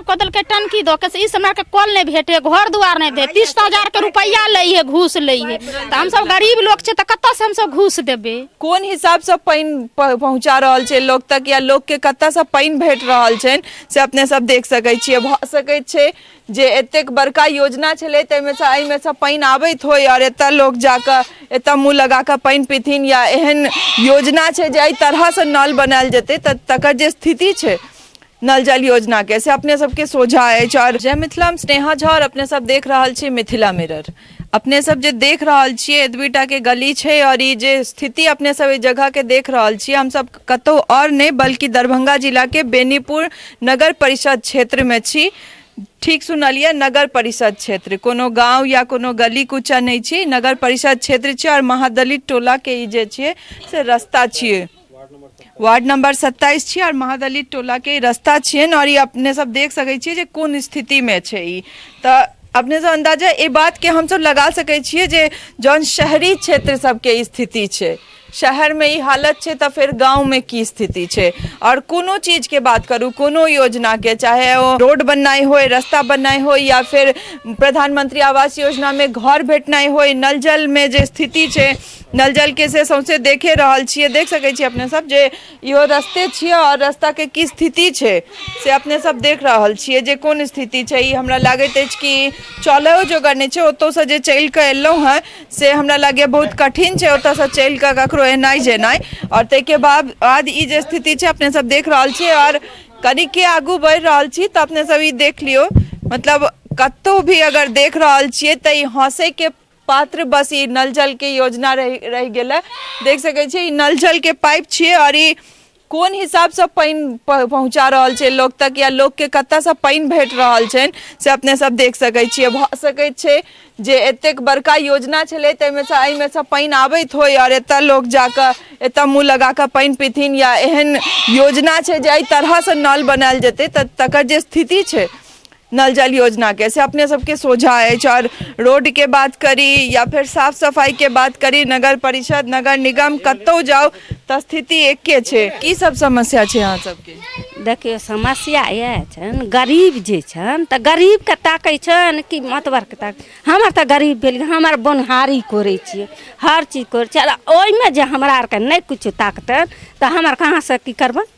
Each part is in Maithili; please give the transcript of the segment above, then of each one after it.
कऽ देलकै टंकी दऽ के, से ई से हमरा आरके कल नहि भेटै, घर दुआर नहि दै, 30,000 के रुपैआ लै है, घूस लै है। तऽ हमसब गरीब लोक छियै, तऽ कतऽसँ हमसब घूस देबै? कोन हिसाबसँ पानि पहुँचा रहल छै लोक तक या लोकके कतऽसँ पानि भेट रहल छनि से अपने सब देख सकै छियै। भऽ सकैत छै जे एतेक बड़का योजना छलै ताहिमेसँ एहिमेसँ पानि आबैत होइ आओर एतऽ लोक जाकऽ एतऽ मुँह लगाकऽ पानि पीथिन, या एहन योजना छै जे एहि तरहसँ नल बनायल जेतै, तऽ तकर जे स्थिति छै नल जल योजनाके से अपने सबके सोझा अछि। आओर जय मिथिला, हम स्नेहा झा आओर अपने सब देख रहल छी मिथिला मिरर। अपने सब जे देख रहल छियै एतबी टाके गली छै आओर ई जे स्थिति अपने सब एहि जगहके देख रहल छियै, हमसब कतहु आओर नहि बल्कि दरभंगा जिलाके बेनीपुर नगर परिषद क्षेत्रमे छी। ठीक सुनलियै, नगर परिषद क्षेत्र, कोनो गाँव या कोनो गली कूचा नहि छी, नगर परिषद क्षेत्र छै आओर महादलित टोलाके ई जे छियै से रस्ता छियै। वार्ड नंबर 27 छियै आओर महादलित टोलाके रस्ता छियनि आओर ई अपने सब देख सकै छियै जे कोन स्थितिमे छै ई। तऽ अपने सब अन्दाजा एहि बातके हमसब लगा सकै छियै जे जहन शहरी क्षेत्र सबके स्थिति छै, शहरमे ई हालत छै, तऽ फेर गाँवमे की स्थिति छै? आओर कोनो चीजके बात करू, कोनो योजनाके, चाहे ओ रोड बननाइ होइ, रस्ता बननाइ होइ, या फेर प्रधानमंत्री आवास योजनामे घर भेटनाइ होइ, नल जलमे जे स्थिति छै नल जलके से सौंसे देखे रहल छियै। देख सकै छियै अपने सब जे इहो रस्ते छियै आओर रस्ताके की स्थिति छै से अपने सब देख रहल छियै जे कोन स्थिति छै। ई हमरा लागैत अछि कि चलैओ जोगर नहि छै। ओतहुसँ जे चलि कऽ एलहुँ हेँ से हमरा लागैए बहुत कठिन छै ओतऽसँ चलि कऽ ककरो एनाइ जेनाइ। आओर ताहिके बाद ई जे स्थिति छै अपने सब देख रहल छियै। आओर कनिके आगू बढ़ि रहल छी तऽ अपने सब ई देख लियौ, मतलब कतहु भी अगर देख रहल छियै तऽ ई हँसैके पात्र बस ई नल जल के योजना रहि गेलै। देख सकै छियै ई नल जल के पाइप छियै आओर ई कोन हिसाबसँ पानि पहुँचा रहल छै लोक तक या लोकके कतऽसँ पानि भेट रहल छनि से अपने सब देख सकै छियै। भऽ सकैत छै जे एतेक बड़का योजना छलै ताहिमेसँ एहिमेसँ पानि आबैत होइ आओर एतऽ लोक जाकऽ एतऽ मुँह लगाकऽ पानि पीथिन, या एहन योजना छै जे एहि तरहसँ नल बनायल जेतै, तऽ तकर जे स्थिति छै नल जल योजनाके से अपने सबके सोझा अछि। आओर रोडके बात करी या फेर साफ सफाइके बात करी, नगर परिषद नगर निगम कतहु जाउ तऽ स्थिति एके छै। की सब समस्या छै अहाँ सबके? देखियौ, समस्या इएह छनि, गरीब जे छनि तऽ गरीबके ताकै छनि कि मतबरके ताक। हमर तऽ गरीब भेल, हमर बोनिहारी करै छियै, हर चीज करै छियै, ओहिमे जे हमरा आरके नहि किछु ताकतनि तऽ हम आर कहाँसँ की करबै?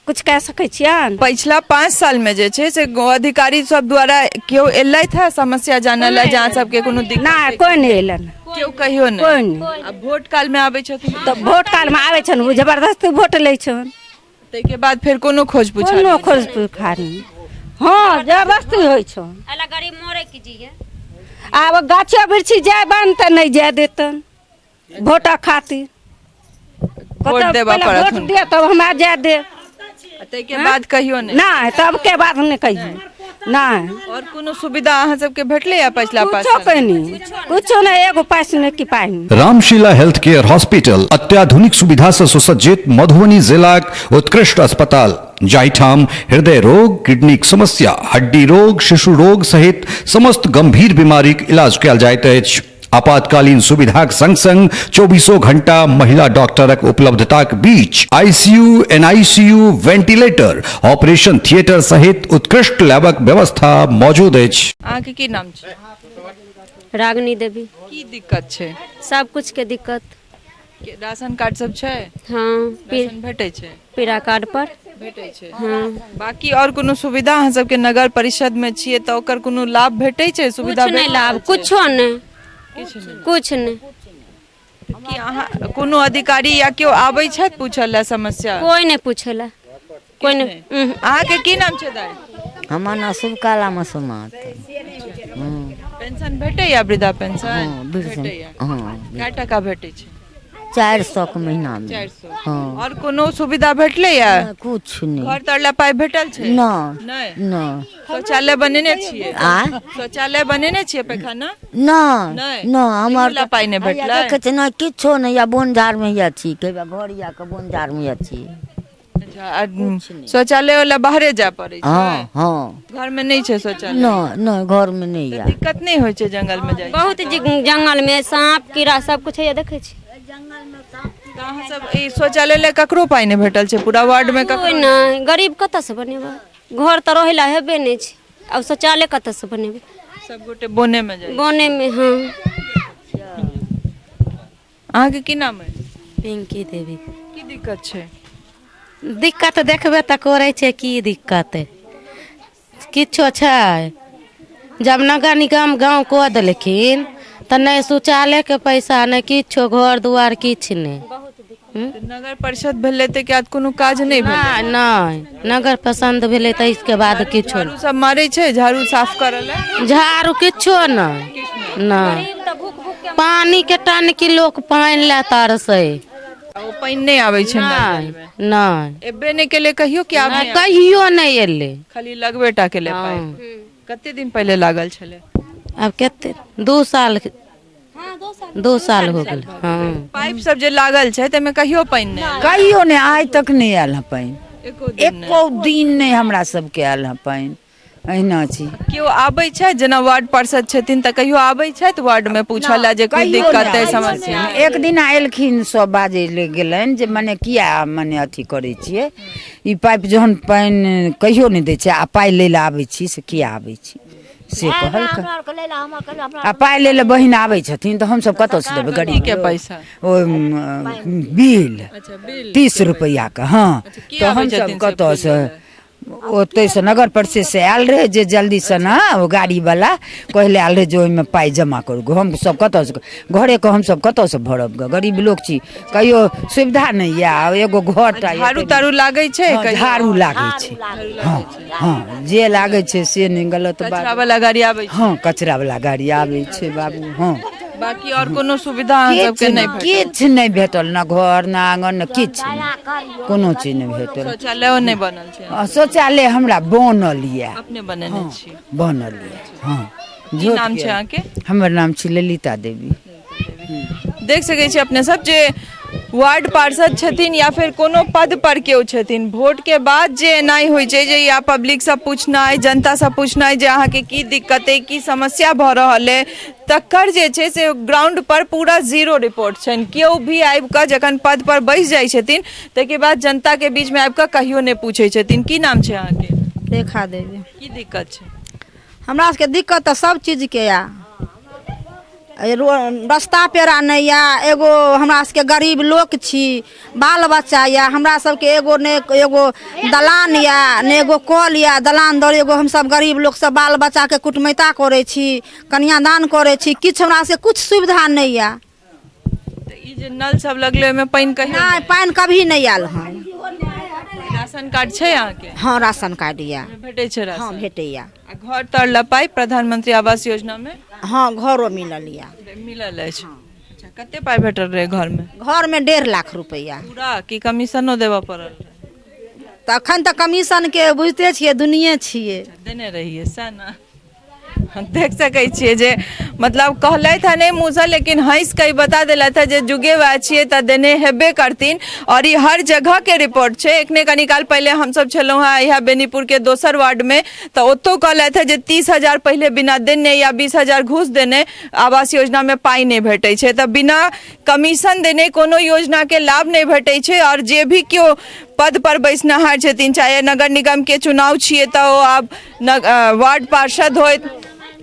किछु कए सकै छियनि? पछिला 5 सालमे जे छै से अधिकारी सब द्वारा केओ एलथि है समस्या जानऽ लए, जे अहाँ सबके कोनो दिक्कत? नहि, कोइ नहि एलनि। केओ कहियो नहि? कोइ नहि। आ वोट कालमे आबै छथिन? तऽ वोट कालमे आबै छनि, ओ जबरदस्ती वोट लै छनि, ताहिके बाद फेर कोनो खोज पूछ? कोनो खोज पुछार नहि। हँ, जबरदस्ती होइ छनि। अला गरीब मरे की जिये? आब गाछो वृक्षी जाय बन तऽ नहि जाय देतनि वोटक खातिर। वोट देबऽ पहिले पड़त वोट हुनका। दिअ तब हमरा जाय देब। आ ताहिके बाद कहियो नहि? नहि, तबके बाद नहि कहियो नहि। आओर कोनो सुविधा अहाँ सबके भेटलै पछिला 5 कुछो साल? के नहि, कुछो नहि, एगो पैस नहि कि पाइ नहि। रामशिला हेल्थ केयर हॉस्पिटल अत्याधुनिक सुविधा से सुसज्जित मधुबनी जिलाक उत्कृष्ट अस्पताल, जाहिठाम हृदय रोग, किडनीक समस्या, हड्डी रोग, शिशु रोग सहित समस्त गंभीर बीमारीक इलाज कयल जाइत अछि। आपातकालीन सुविधाक संग संग चौबीसों घंटा महिला डॉक्टरक उपलब्धताक बीच ICU, NICU, ventilator, operation theatre सहित उत्कृष्ट लैबक व्यवस्था मौजूद अछि। अहाँके की नाम छै? रागिनी देवी। की दिक्कत छै? सब कुछ के दिक्कत। राशन कार्ड सब छै? हँ। राशन भेटै छै? पीरा कार्ड पर भेटै छै। हँ। बाकी और कोनो सुविधा अहाँ सबके नगर परिषद में छियै तऽ ओकर कोनो लाभ भेटै छै? सुविधा कुछ नहि भेट लाभ रहल छै? कुछो नहि। किछु नहि? कुछ नहि। की अहाँ कोनो अधिकारी या केओ आबै छथि पूछऽ लए समस्या? कोई नहि पूछे ला, कोई नहि। उहुं। अहाँके की नाम छै दाइ? हमर नाम शुभकाला मसोमात। पेंशन भेटैया? वृद्धा पेंशन? हँ, वृद्धा। भेटैया? हँ। कए टाका भेटै छै? 400 के महीना में। 400। हँ। और कोनो सुविधा भेटलै या? कुछ नहि। घर तर लए पाइ भेटल छै? नहि। नहि? नहि। शौचालय बनेने छियै? आ? शौचालय बनेने छियै, पैखाना? नहि। नहि? नहि, हमर एहियो लए पाइ नहि हैया भेटलै? देखै छियै, नहि किछो नहि। या बोन झाड़मे हैया छी, कहिया घर या के बोन झाड़मे हैया छी। अच्छा, आ शौचालय वाला बाहरे जाय पड़ै छै? हँ हँ। घर में नहि छै शौचालय? नहि नहि, घर में नहि तऽ या। दिक्कत नहि होइ छै जंगल में जाइ? बहुत जंगल में सांप कीड़ा सब कुछ है, देखै छी। तऽ अहाँ सब ई शौचालय लए ककरो पाइ नहि भेटल छै पूरा वार्डमे कोइ ककरो नहि गरीब कतऽसँ बनेबै घर तऽ रहै लए हेबे नहि छै आब शौचालय कतऽसँ बनेबै सब गोटे बोनेमे जाइ बनेमे हँ अहाँके की नाम अइ पिंकी देवी की दिक्कत छै दिक्कत देखबे तऽ करै छै की दिक्कत किछो छै जब नगर निगम गाँव कऽ देलखिन तऽ नहि शौचालयके पैसा नहि किछो घर दुआर किछु नहि तऽ नगर परिषद भेलै ताहिके बाद कोनो काज नहि भेलै नहि नहि नगर पसन्द भेलै तऽ इसके बाद किछो झाड़ू सब मारै छै झाड़ू साफ करऽ लए नहि झाड़ू किछो नहि नहि पानिके टनकी लोक पानि लए तरसै आ ओ पानि नहि आबै छै नहि नहि एबे नहि केलै कहियो कि आब नहि, कहियो नहि एलै खाली लगबे टा केलै पाइप कते दिन पहिले लागल छलै आब कते 2 साल 2 साल हो गेल हँ पाइप सब जे लागल छै ताहिमे कहियो पानि नहि आयल। कहियो नहि आइ तक नहि आयल हँ पानि एको दिन नहि। एको दिन नहि हमरा सबके आयल हँ पानि अहिना छी केओ आबै छै जेना वार्ड पार्षद छथिन तऽ कहियो आबै छथि वार्ड मे पूछऽ लए जे कोइ कहियो दिक्कत नहि अइ समस्या आबै एक दिना एलखिन सब बाजै लए गेलनि जे मने किया मने अथी करै छियै ई पाइप जहन पानि कहियो नहि दै छै आ पाइ लै लए आबै छी से किया आबै छी से कहलकै आ पाइ लै लए बहिन आबै छथिन तऽ हमसब कतऽसँ देबै गरीब के पैसा ओ बिल अच्छा बिल 30 रुपैआके हँ के तऽ आबै हमसब छथिन से कतऽसँ ओतहिसँ नगर परिषदसँ आयल रहै जे जल्दीसँ ने ओ गाड़ीवला कहले आयल रहै जे ओहिमे पाइ जमा करू हमसब कतऽसँ घरेके हमसब कतऽसँ भरब गऽ गरीब लोक छी कहियो सुविधा नहि यऽ एगो घर टा यऽ झाड़ू ताड़ू लागै छै हँ, झाड़ू लागै छै हँ हँ जे लागै छै से नहि गलत बात कचरा वाला गाड़ी आबै छै हँ कचरा वाला गाड़ी आबै छै बाबू हँ बाकी और कोनो सुविधा अहाँ सबके नहि भेटल किछु नहि भेटल न घर न आङ्गन न किछु नहि कोनो चीज नहि भेटल शौचालयो नहि बनल छै आ, शौचालय हमरा बनल यऽ अपने बनेने छी बनल यऽ हँ की नाम छै अहाँके हमर नाम छी ललिता देवी देख सकै छी अपने सब जे वार्ड पार्षद छथिन या फिर कोनो पद पर केओ छथिन वोट के बाद जे एनाइ होइ छै जे या पब्लिक से पूछनाइ जनता से पूछनाइ जे अहाँके की दिक्कत अइ की समस्या भऽ रहल अइ तकर जे छै से ग्राउंड पर पूरा जीरो रिपोर्ट छनि केओ भी आबि कऽ जखन पद पर बैस जाइ छथिन ताहिके बाद जनता के बीच मे आबि कऽ कहियो नहि पूछै छथिन की नाम छै अहाँके रेखा देवी की दिक्कत छै हमरा सबके दिक्कत तऽ सब चीजके यऽ रस्ता पेरा नहि यऽ एगो हमरा सबके गरीब लोक छी बाल बच्चा यऽ हमरा सबके एगो ने एगो दलान यऽ ने एगो कल यऽ दलान दर एगो हमसब गरीब लोक सब बाल बच्चाके कुटमैता करै छी कन्यादान करै छी किछु हमरा सबके किछु सुविधा नहि यऽ तऽ ई जे नल सब लगलै ओहिमे पानि कहियो नहि पानि कभी नहि आयल हन राशन कार्ड छै अहाँके हँ राशन कार्ड यऽ भेटै छै राशन हँ भेटैया आ घर तर लए पाइ प्रधानमंत्री आवास योजना मे हँ घरो मिलल यऽ मिलल अछि अच्छा कते पाइ भेटल रहै घरमे घरमे 1.5 लाख रुपैआ पूरा कि कमीशनो देबऽ पड़ल रहै तऽ एखन तऽ कमीशनके बुझिते छियै दुनिये छियै देने रहियै सएह ने देख सकै छियै जे मतलब कहलथि हँ नहि मुँहसँ लेकिन हँसि कऽ ई बता देलथि हँ जे जुगे वएह छियै तऽ देने हेबे करथिन आओर ई हर जगहके रिपोर्ट छै एखने कनी काल पहिले हमसभ छलहुँ हँ इएह बेनीपुरके दोसर वार्डमे तऽ ओतौ कहलथि हँ जे 30,000 पहिले बिना देने या 20,000 घूस देने आवास योजनामे पाइ नहि भेटै छै तऽ बिना कमीशन देने कोनो योजनाके लाभ नहि भेटै छै आओर जे भी केओ पद पर बैसनहार छथिन चाहे नगर निगमके चुनाव छियै तऽ ओ आब वार्ड पार्षद होइत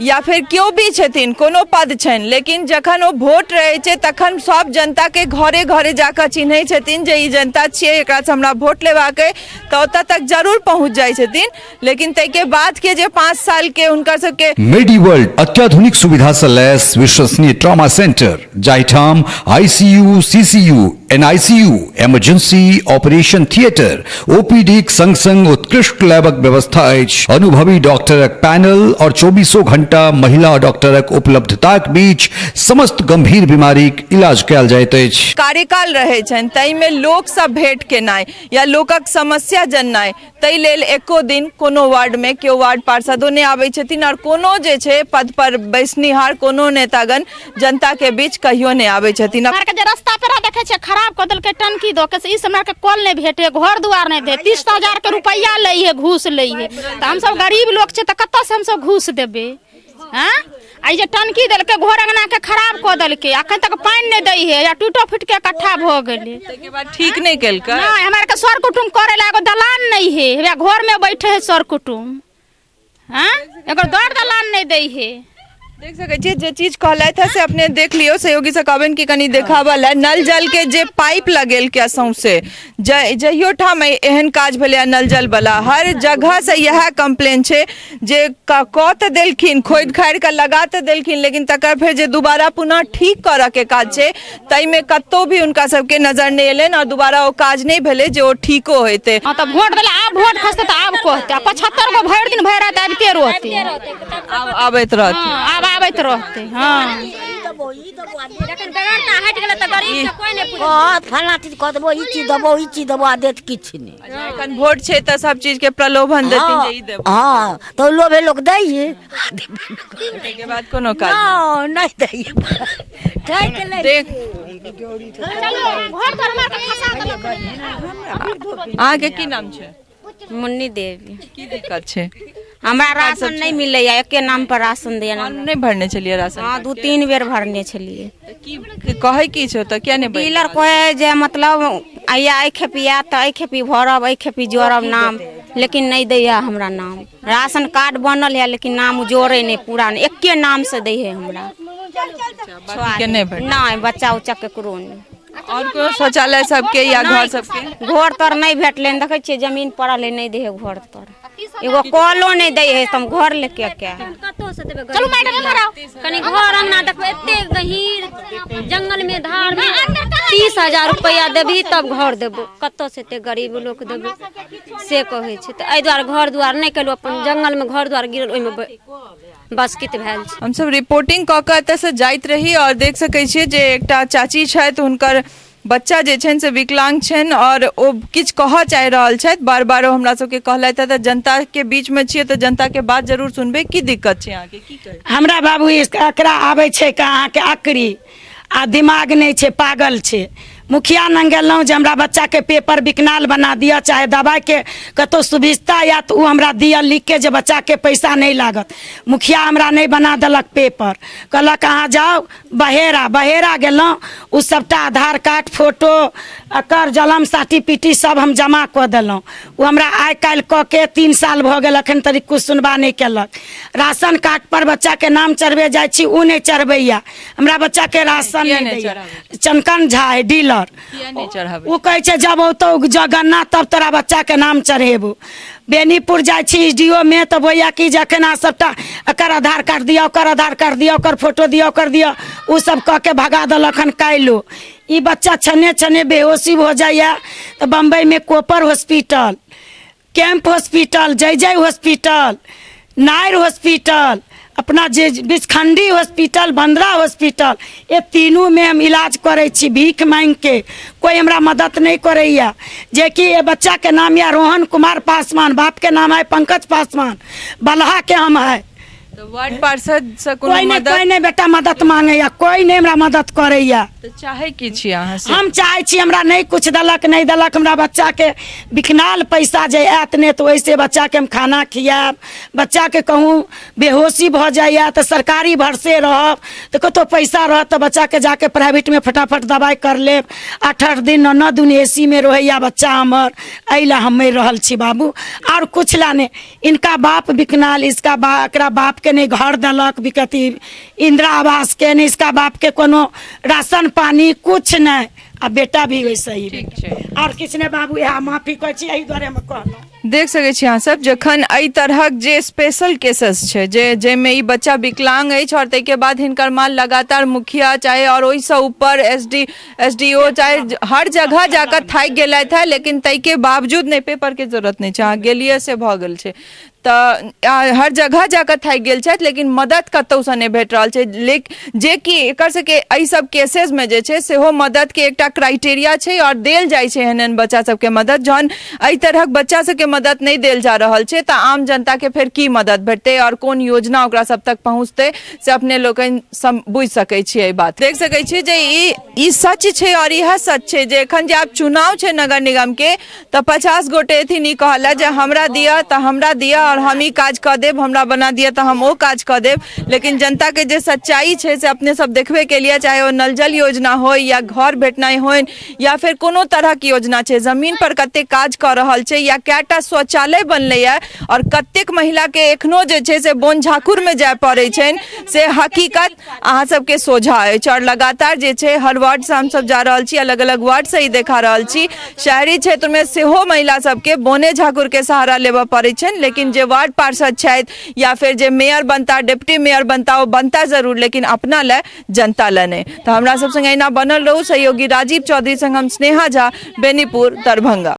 या फिर केओ भी छथिन कोनो पद छनि लेकिन जखन ओ वोट रहै छै तखन सब जनताके घरे घरे जाकऽ चिन्है छथिन जे ई जनता छियै एकरासँ हमरा वोट लेबाक अइ तऽ ओतऽ तक जरूर पहुँच जाइ छथिन लेकिन ताहिके बादके जे 5 सालके हुनकर सबके मेडी वर्ल्ड अत्याधुनिक सुविधा से लैस विश्वसनीय ट्रॉमा सेंटर जाहिठाम ICU CCU NICU emergency operation theatre ओपीडीक संग संग उत्कृष्ट लैबक व्यवस्था अछि अनुभवी डॉक्टरक पैनल और चौबीसों घंटा महिला डॉक्टरक उपलब्धताक बीच समस्त गंभीर बीमारीक इलाज कयल जाइत अछि कार्यकाल रहै छनि ताहिमे लोकसँ भेंट केनाइ या लोकक समस्या जननाइ ताहि लेल एको दिन कोनो वार्डमे केओ वार्ड पार्षदो नहि आबै छथिन आओर कोनो जे छै पद पर बैसनिहार कोनो नेतागण जनताके बीच कहियो नहि आबै छथिन हमरा आरके जे रस्ता पेरा देखै छियै खराब कऽ देलकै टंकी दऽ के से ई से हमरा आरके कल नहि भेटै घर दुआर नहि दे 30,000 के रुपैआ लै है घूस लै है तऽ हमसब गरीब लोक छियै तऽ कतऽसँ हमसब घूस देबै हँ आ ई जे टनकी देलकै घर अंगना के खराब कऽ देलकै अखन तक पानि नहि दै है या टूटो फूट के इकट्ठा भऽ गेलै ताहिके बाद ठीक नहि केलकै नहि हमरा आरके सर कुटुम करे ला एगो दलान नहि है हेबे घर में बैठे है सर कुटुम हँ एकर दर दलान नहि दै है देख सकै छियै जे चीज कहलथि है से अपने देख लियौ सहयोगी से कहबनि कि कनि देखाबऽ लए नल जल के जे पाइप लगेलकै सौंसे जहियो ठाम एहन काज भेलैए नल जल वाला हर जगह से इएह कम्प्लेन छै जे कऽ तऽ देलखिन खोदि खाड़ि कऽ लगा तऽ देलखिन लेकिन तकर फेर जे दोबारा पुनः ठीक करऽ के काज छै ताहिमे कतहु भी हुनका सबके नजर नहि एलनि आओर दोबारा ओ काज नहि भेलै जे ओ ठीको हेतै। हँ तऽ वोट देला आब वोट खसतै तऽ आब कहतै आ 75 गो भरि दिन भरि राति आबिते रहतै। आब आबैत रहतै। हँ आब आबैत रहतै हँ। कहत फल्लाँ चीज कऽ देबो ई चीज देबो ई चीज देबो आ देत किछु नहि। अच्छा एखन वोट छै तऽ सब चीज के प्रलोभन देथिन जे ई देबो। हँ तऽ ओहि लोभे लोक दै है। ताहिके बाद कोनो काज नहि नहि दै है। ठकि लै देख घर तर मार के खसा देलक। अहाँके की नाम छै? मुन्नी देवी। की दिक्कत छै? हमरा राशन नहि मिलैया, एके नाम पर राशन दैया। हम नहि भरने छलियै राशन? हँ 2-3 बेर भरने छलियै। तऽ की कहै की छै ओतऽ किया नहि बनि डीलर कहै जे मतलब आइया एहि खेपी आयत तऽ एहि खेपी भरब एहि खेपी जोड़ब नाम, लेकिन नहि दैया हमरा नाम। राशन कार्ड बनल है लेकिन नाम जोड़े नहि, पूरा नहि, एके नाम से दै है हमरा। बाकीके नहि भेटल? नहि, बच्चा उच्चा केकरो नहि। आओर कोनो शौचालय सबके या घर सबके? घर तर नहि भेटलै, देखै छियै जमीन पड़ल है, नहि दै है घर तर, एगो कलो नहि दै है, तऽ हम घर लेके के कतौ से देबै? चलू मैडम इम्हर आउ। कनि घर अंगना देखबै एते गहीर जंगल में धार में 30,000 रुपया देबही तब घर देबो, कतौ से एते गरीब लोक देबो से कहै छै। तऽ एहि दुआरे घर दुआर नहि केलहुँ, अपन जंगल में घर दुआर गिरल ओहिमे बसकित भेल छै। हमसब रिपोर्टिंग कऽ कऽ एतऽसँ जाइत रही आओर देख सकै छियै जे एकटा चाची छथि, हुनकर बच्चा जे छनि से विकलांग छनि आओर ओ किछु कहऽ चाहि रहल छथि। बार बार ओ हमरा सबके कहलथि हँ, तऽ जनताके बीचमे छियै तऽ जनताके बात जरूर सुनबै। की दिक्कत छै अहाँके, की कहै? हमरा बाबू एकरा आबै छै अहाँके अकरी आ दिमाग नहि छै, पागल छै। मुखिया लग गेलहुँ जे हमरा बच्चाके पेपर विकनाल बना दिअ, चाहे दबाइके कतहु सुभिस्ता आयत ओ हमरा दिअ लिखके जे बच्चाके पैसा नहि लागत। मुखिया हमरा नहि बना देलक पेपर, कहलक अहाँ जाउ बहेरा। बहेरा गेलहुँ, ओ सबटा आधार कार्ड फोटो एकर जलम सर्टिफिकेट सब हम जमा कऽ देलहुँ। ओ हमरा आइ काल्हि कऽ के 3 साल भऽ गेल, एखन तक किछु सुनबा नहि केलक। राशन कार्ड पर बच्चाके नाम चढ़बै जाइ छी, ओ नहि चढ़बैया, हमरा बच्चाके राशन किया नहि नहि दैया। चढ़ाबै? चनकन झा है डीलर, किया नहि चढ़ाबै? ओ कहै छै जब औतौ जगन्नाथ तब तोरा बच्चाके नाम चढ़ेबौ। बेनीपुर जाइ छी एस डी ओ मे तऽ भैया की जे एखन अहाँ सबटा एकर आधार कार्ड दिअ, ओकर आधार कार्ड दिअ, ओकर फोटो दिअ, ओकर दिअ, ओ सब कऽ के भगा देलक हन। काल्हिओ ई बच्चा छने छने बेहोशी भऽ जाइए तऽ बम्बईमे कोपर हॉस्पिटल, कैंप हॉस्पिटल, जय जय हॉस्पिटल, नायर हॉस्पिटल, अपना जे बिचखंडी हॉस्पिटल, बंदरा हॉस्पिटल, ये तीनू में हम इलाज करै छी भीख मांगि के, कोई हमरा मदद नहीं करैया। जे कि ये बच्चा के नाम या रोहन कुमार पासवान, बाप के नाम है पंकज पासवान, बलहा के हम है। तऽ वार्ड पार्षद से कोनो कोई नहीं, मदद? कोई नहीं बेटा मदद मांगैया, कोई नहीं हमरा मदद करैया। तऽ चाहै की छी अहाँ से? हम चाहै छी हमरा नहीं कुछ देलक, नहीं देलक, हमरा बच्चा के विकनाल पैसा जे आयत नहीं तऽ ओहिसे बच्चा के हम खाना खियाएब। बच्चा के कहूँ बेहोशी भऽ जाइया तऽ सरकारी भरसे रहब तऽ कतहु पैसा रहत तऽ बच्चा के जाके प्राइवेट में फटाफट दवाइ कर लेब। 8-8 दिन 9-9 दिन ए सी में रहैया बच्चा हमर, एहि लए हम मरि रहल छी बाबू, आओर कुछ लए नहि। इनका बाप विकनाल, इसका एकरा बाप के नहीं घर देलक विकति इंदिरा आवास के, नहीं इसका बाप के कोनो राशन पानी कुछ नहीं, आ बेटा भी वैसे ही। ठीक छै। और किछु नहि बाबू, इएह माफी कहै छी, एहि दुआरे हम कहलहुँ। देख सकै छी अहाँ सब जखन एहि तरहक जे स्पेशल केसेस छै जे जाहिमे ई बच्चा विकलांग अछि आओर ताहिके बाद हिनकर माँ लगातार मुखिया चाहे आओर ओहिसँ ऊपर एस डी ओ चाहे हर जगह जाकऽ थाकि गेलथि हेँ, लेकिन ताहिके बावजूद नहि, पेपरके जरूरत नहि छै, अहाँ गेलियै से भऽ गेल छै। तऽ हर जगह जाकऽ थाकि गेल छथि लेकिन मदद कतहुसँ नहि भेट रहल छै। जेकि एकर सबके एहि सब केसेसमे जे छै सेहो मददके एकटा क्राइटेरिया छै आओर देल जाइ छै एहन एहन बच्चा सबके मदद। जहन एहि तरहक बच्चा सबके मदद नहि देल जा रहल छै तऽ आम जनताके फेर की मदद भेटतै आओर कोन योजना ओकरा सब तक पहुँचतै से अपने लोकनि बुझि सकै छियै। एहि बात देख सकै छियै जे ई सच छै आओर इएह सच छै जे एखन जे आब चुनाव छै नगर निगमके तऽ 50 गोटे एथिन ई कहऽ लए जे हमरा दिअ तऽ हमरा दिअ आओर हम ई काज कऽ देब, हमरा बना दिअ तऽ हम ओ काज कऽ देब, लेकिन जनताके जे सच्चाइ छै से अपने सब देखबे केलियै, चाहे ओ नल जल योजना होइ या घर भेटनाइ होइ या फेर कोनो तरहक योजना छै। जमीन पर कतेक काज कऽ रहल छै या कएटा शौचालय बनलैए आओर कतेक महिलाके एखनो जे छै से बोन झाकुरमे जाय पड़ै छनि, से हकीकत अहाँ सबके सोझा अछि। आओर लगातार जे छै हर वार्डसँ हमसब जा रहल छी, अलग अलग वार्डसँ ई देखा रहल छी। शहरी क्षेत्रमे सेहो महिला सबके बोने झाकुरके सहारा लेबऽ पड़ै छनि, लेकिन जे वार्ड पार्षद छथि या फेर जे मेयर बनता, डिप्टी मेयर बनता, ओ बनता जरूर, लेकिन अपना लए, जनता लए नहि। तऽ हमरा सब संगे एहिना बनल रहू। सहयोगी राजीव चौधरी संग हम स्नेहा झा, बेनीपुर, दरभंगा।